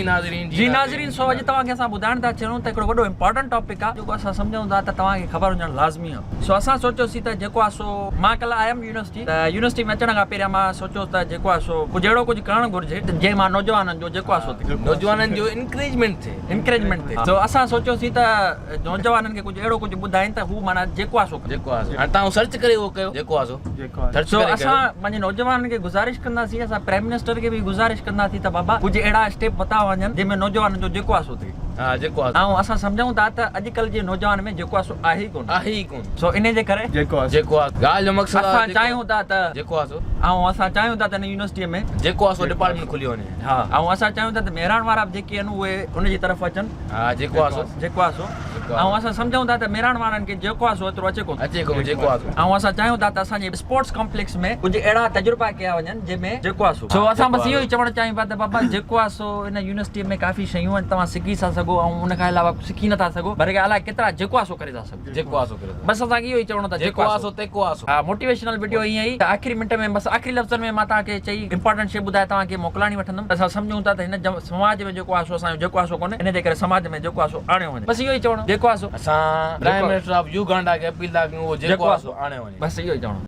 ناظرين جي ناظرين سو اڄ توهان کي اسان ٻڌائڻ ٿا چاهيون ته هڪڙو وڏو امپارٽنٽ ٽاپڪ آ جيڪو اسان سمجهون ٿا ته توهان کي خبر هجڻ لازمي آ سو اسان سوچيوسين ته جيڪو آ سو مان ڪلهه آيم يونيورسٽي ته يونيورسٽي ۾ اچڻ کان پهريان مان سوچيو ته جيڪو آ سو ڪجهه اهڙو ڪجهه ڪرڻ گهرجي ته جنهن مان نوجوانن جو جيڪو آ سو ٿئي نوجوانن جو انڪريجمينٽ ٿئي انڪريجمينٽ ٿئي سو اسان سوچيوسين ته نوجوانن کي ڪجهه اهڙو ڪجهه ٻڌائين ته هو معنيٰ جيڪو آ سو ڪن. جيڪو آ سو هاڻي توهان سرچ ڪري اهو ڪيو جيڪو آ سو سرچ سو ڪري ڪيو. اسان پنهنجي نوجوانن کي گذارش ڪنداسين اسان پرائم منسٽر کي به گذارش ڪنداسين ته بابا ڪجهه اهڙا اسٽيپ ورتا وڃن جنهن ۾ نوجوانن جو جيڪو آ سو ٿئي. ها جيڪو آ سو. ۽ اسان سمجهون ٿا ته اڄڪلهه جي نوجوان ۾ جيڪو آ سو آهي ئي ڪونه. آهي ئي ڪونه. سو انهي جي ڪري. جيڪو آ سو. جيڪو آ سو. ڳالهه جو مقصد آ اسان چاهيون ٿا ته. جيڪو آ سو. ۽ اسان چاهيون ٿا ته هن يونيورسٽيء ۾. جيڪو آ سو ڊپارٽمينٽ کلي وڃي. ها ۽ اسان چاهيون ٿا ته مهراڻ وارا به جيڪي آهن اهي ان جي طرف اچن. ها جيڪو آ سو. جيڪو آ سو. ۽ اسان سمجهون ٿا ته مهراڻ وارن کي جيڪو آ سو ايترو اچي ڪونه. اچي ڪونه جيڪو آ سو. ۽ اسان چاهيون ٿا ته اسان جي اسپورٽس ڪامپليڪس ۾ ڪجهه اهڙا تجربا ڪيا وڃن جنهن ۾ جيڪو آ سو. سو اسان بس اهو ئي چوڻ چاهيون پيا ته بابا جيڪو آ سو ان يونيورسٽي ۾ ڪافي شيون آهن توهان سکي ٿا سگهو ۽ ان کان علاوه سکي نٿا سگهو بهرحال الائي ڪيترا جيڪو آ سو ڪري ٿا سگهو. جيڪو آ سو ڪري ٿا. بس اسان کي اهو ئي چوڻو ته جيڪو آ سو تيڪو آ سو. ها موٽيويشنل وڊيو ائين ئي ته آخري منٽ ۾ بس آخري لفظن ۾ مان توهان کي چئي امپارٽنٽ شي ٻڌائي توهان کي موڪلاڻي وٺندم ته اسان سمجهون ٿا ته هن سماج ۾ جيڪو آ سو اسان جو جيڪو آ سو ڪونهي ان جي ڪري سماج ۾ جيڪو آ سو آڻيو وڃي بس اهو ئي چوڻو جيڪو آ سو. اسان پرائم منسٽر آف يوگانڊا کي اپيل ٿا ڪيون اهو جيڪو آ سو آڻيو وڃي. بس اهو ئي چوڻو.